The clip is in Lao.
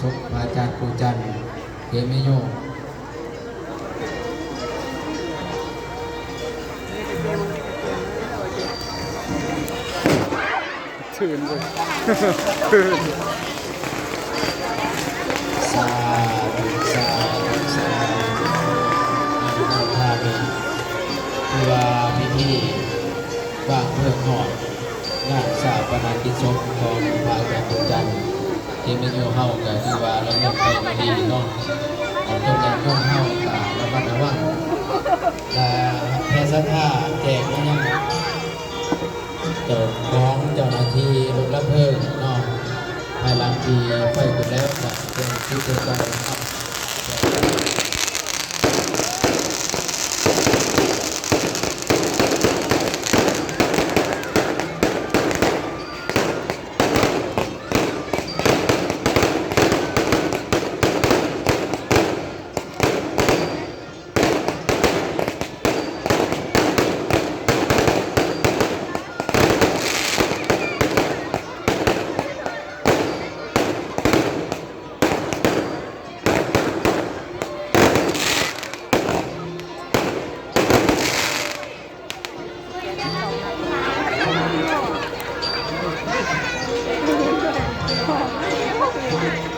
ພະອາຈານປູຈັນ ເກມເມໂຍ ຕື່ນເວີຍ ຕື່ນ ສາທຸ ສາທຸ ສາທຸ ອັນນັ້ນທ່ານີ້ ຄືວ່າພິທີວາງເພີງຮອດ ງານຊາປະນະກິດສົບຂອງພະອາຈານບຸນຈັນ ເກມເມໂຍເຮົາກໍຖືວ່າລະເມີດໄປດ້ວຍດີເນາະ. ອາ ຕົນຍາດໂຍມເຮົາກໍລະມັດລະວັງ ແລະ ແຜ່ສັດທາແຈກມາຍັງເຈົ້າຂອງເຈົ້າໜ້າທີ່ລົດລະເພີງເນາະ ພາຍຫຼັງທີ່ໄຟຂຶ້ນແລ້ວກໍແຈ້ງສິດແຈ້ງໄປເນາະ.